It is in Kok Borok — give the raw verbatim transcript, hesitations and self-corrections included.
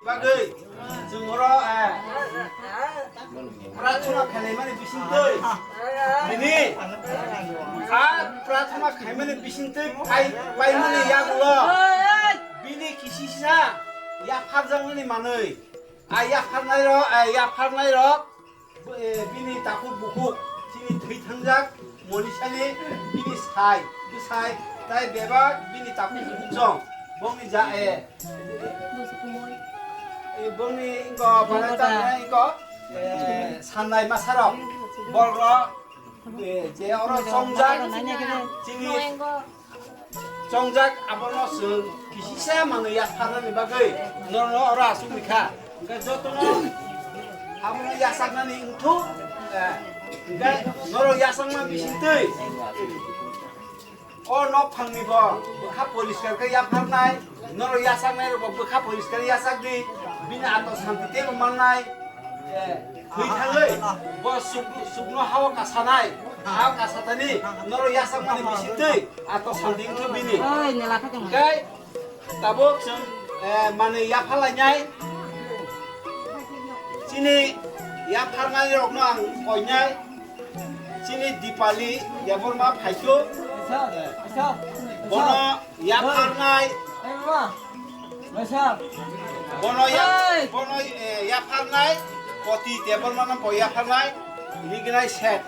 Bagwi chwng oro, eh, prarthana khlaimani bisingtwi bini a prarthana khlaimani bisingtwi pai-, paimani yagulo bini kisisa yapharjaknani manwi a yapharnairok, eh, yapharnairok. Bo, eh, bini takhuk bukhuk chini thwi thangjak Monisani bini sai bwsai tai bebak bini takhuk bukhuk jong bongni ja, eh, eh, bongni ingo balai tangna ingo, eh, sannai masarok borok, eh, je oro chongjak chini chongjak abono chwng kisisa manwi yapharnani bagwi norokno oro aswk wngkha. Hwnkhe jotono abono yachaknani wngthuk, eh, hwnkhe norok yachakma bisingtwi o nokphangni bo bwkha poriskar khe yapharnai, norok yachaknai rokbo bwkha poriskar yachakdi, bini ato santi teibo mannai. Eh, thwi thangwi bo suk-, sukno hao kasanai, hao kasatani norok yachakmani bisingtwi ato santi wngkha bini. Oi, nela kha tong. Hwnkhe tabuk chwng, eh, manwi yaphalainai. Chini yapharnai rokno ang koinai. Chini Dipali Debbarma phaikho. Bono yapharnai. Bono ya-, bono, eh, yapharnai. Poti Debbarma no bo yapharnai. Rignai set.